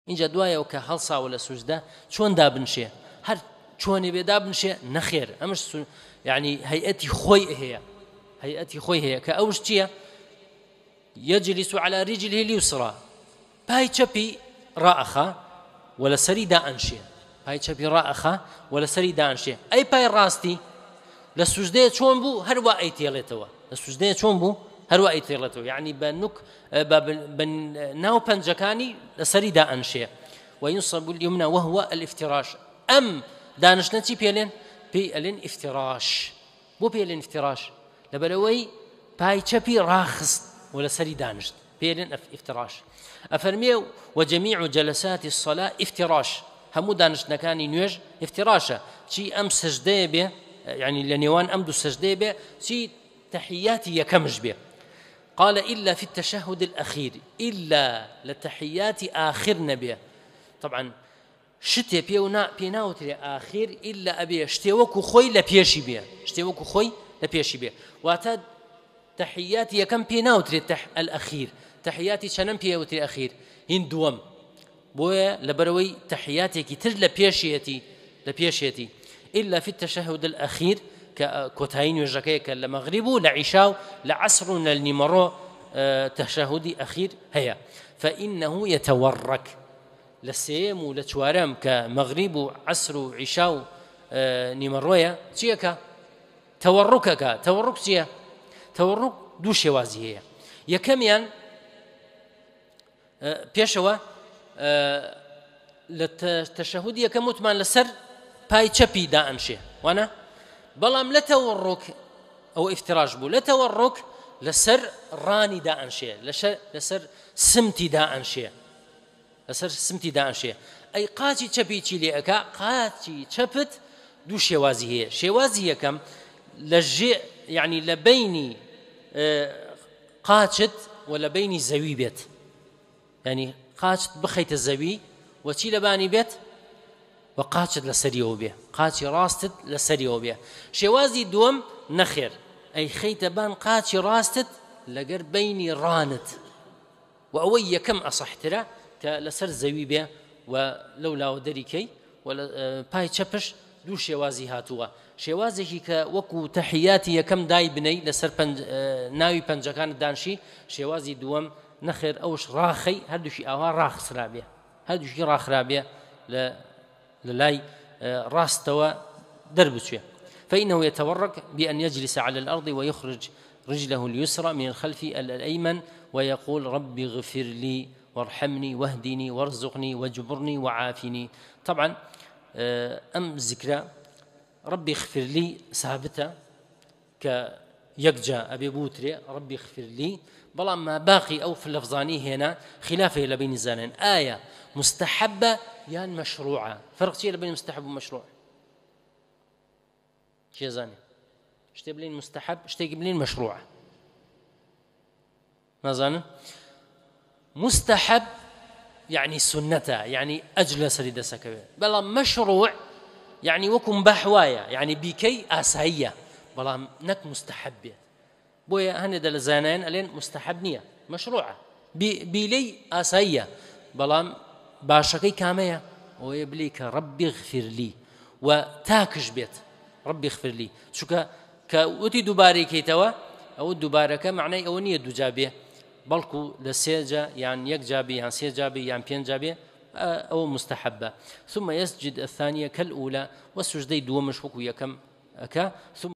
ئینجا دوایەوە کە هەڵساوە لە سوجدە چۆن دابنشێ؟ هەر چۆنێ بێ دابنشێ؟ نەخێر، ئەمش یعنی هەیئەتی خۆی هەیە، هەیئەتی خۆی هەیە کە ئەوش چییە؟ يجلس على رجله اليسرى، پای چەپی ڕائەخا و لەسەری دائەنشێ، پای چەپی ڕائەخا و لەسەری دائەنشێ. ئەی پای ڕاستی لە سوجدەیە چۆن بوو هەروە ئەیتێڵێتەوە، لە سوجدەیە چۆن بوو هەروە ئەیتێڵێتەوە، یعنی بە نوک بە ناو پەنجەکانی لەسەری دائەنشێ. وينصب اليمنى وهو الافتراش. ئەم دانشتنە چی پێلێن؟ پێی ئەلێن افتراش. بۆ پێلێن افتراش؟ لەبەرەوەی پای چەپی ڕاخست و لەسەری دانشت، پێلێن افتراش. ئەفەرمێ وجميع جلسات الصلاة افتراش، هەموو دانشتنەکانی نوێژ افتراشە. چی ئەم سەجدەیە بێ، یعنی لە نێوان ئەم دوو سەجدەیە بێ، چی تحیاتی یەکەمش بێ. قال إلا في التشهد الأخير، إلا لتحيات آخر نبي. طبعا شتێ پێ و نا پێ ناوترێ آخر إلا ئەبێ شتێ وەکو خۆی لە پێشی بێ، شتێ وەکو خۆی لە پێشی بێ. واتە تحیاتی یەکەم پێ ناوترێت الأخير، تحیاتی چەنەم پێ وترێ ئەخیر؟ هین دووەم. بۆیە لەبەرەوەی تحیاتێکی تر لە پێشیەتی، لە پێشیەتی. إلا في التشهد الأخير کە کۆتایی نوێژەکەیە کە لە مەغریب و لە عیشا و لە عەسر و لە نیمەڕۆ، تەشەهودی ئەخیر هەیە. فإنه يتورك. لە سێم و لە چوارەم کە مەغریب و عەسر و عیشا و نیمەڕۆیە چیەکە؟ تەوەڕکەکە. تەوەڕک چییە؟ تەوەڕک دوو شێوازی هەیە. یەکەمیان پێشەوە لە تەشەهودی یەکەم وتمان لەسەر پای چەپی دائەنشێ، وانە؟ بەڵام لە تەوەڕک ئەو ئیفتراش بوو، لە تەوەڕک لەسەر ڕانی دائەنشێ، لەسەر سمتی دائەنشێ، لەسەر سمتی دائەنشێ. ئەی قاچی چەپی چی لێ ئەکا؟ قاچی چەپت دوو شێوازی هەیە. شێوازی یەکەم لە ژێ، یعنی لە بەینی قاچت و لە بەینی زەوی بێت، یعنی قاچت بخەیتە زەوی و چی لەبانی بێت؟ و قاچت لەسەریەوە بێ، قاچی ڕاستت لەسەریەوە بێ. شێوازی دووەم نەخێر، ئەی خەیتە بان قاچی ڕاستت لەگەر بەینی ڕانت، و ئەوەی یەکەم ئەسەحترە کە لەسەر زەوی بێ و لەو لاوە دەریکەی. و پای چەپش دوو شێوازی هاتووە. شێوازێکی کە وەکو تەحیاتی یەکەم دای بنەی لەسەر ناوی پەنجەکانت دانشی. شێوازی دووەم نەخێر ئەوش ڕاخەی، هەردووشی ئاوا ڕاخسرابێ، هەردووشی ڕاخرابێ لە لای ڕاستەوە دەربچێ. فإنه يتورك بأن يجلس على الأرض ويخرج رجله اليسرى من الخلف الأيمن ويقول رب اغفر لي وارحمني واهدني وارزقني واجبرني وعافني. طبعا أم ذكرى ربي اغفر لي ثابتة كيكجا أبي بوتري ربي اغفر لي، بلان ما باقي أو في اللفظاني هنا خلافه لبين الزانين. آية مستحبة يان مشروعة، فرق شيء بين مستحب ومشروع. شيء زاني شتي بلين مستحب شتي بلين مشروعة. ما زاني مستحب يعني سنته، يعني أجل سريدة سكوي، بلا مشروع يعني وكم بحوايا، يعني بيكي آسائية، بلا نك مستحب. بويا هني دل زانين ألين مستحب نية مشروعة بيلي آسائية، بلا باشكي كامية ويبليك ربي اغفر لي وتاكش بيت ربي اغفر لي. شو كوتي دوباري كيتوا أو دوبارك معناه أو نية دوجابية، بلكو لسيجا يعني يك جابي يعني سي جابي يعني بين جابي أو مستحبة. ثم يسجد الثانية كالأولى والسجدي دومش وكو يكم أكا. ثم